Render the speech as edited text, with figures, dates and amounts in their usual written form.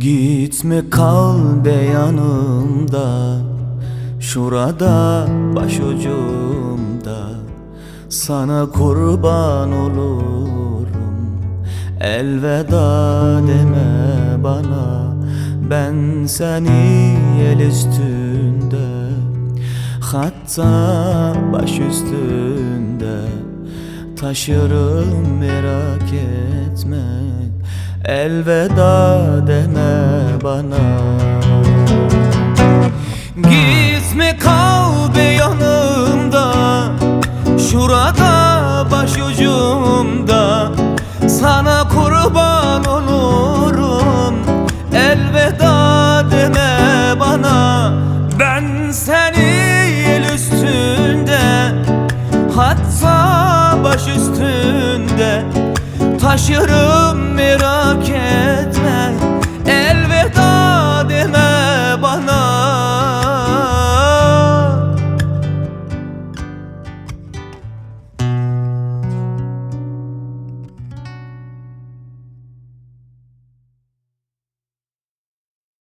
Gitme kal be yanımda Şurada başucumda Sana kurban olurum Elveda deme bana Ben seni el üstünde Hatta baş üstünde Taşırım merak etme Elveda deme bana Gitme kal be yanımda Şurada başucumda Sana kurban olurum Elveda deme bana Ben seni el üstünde Hatta baş üstünde Taşırım merak.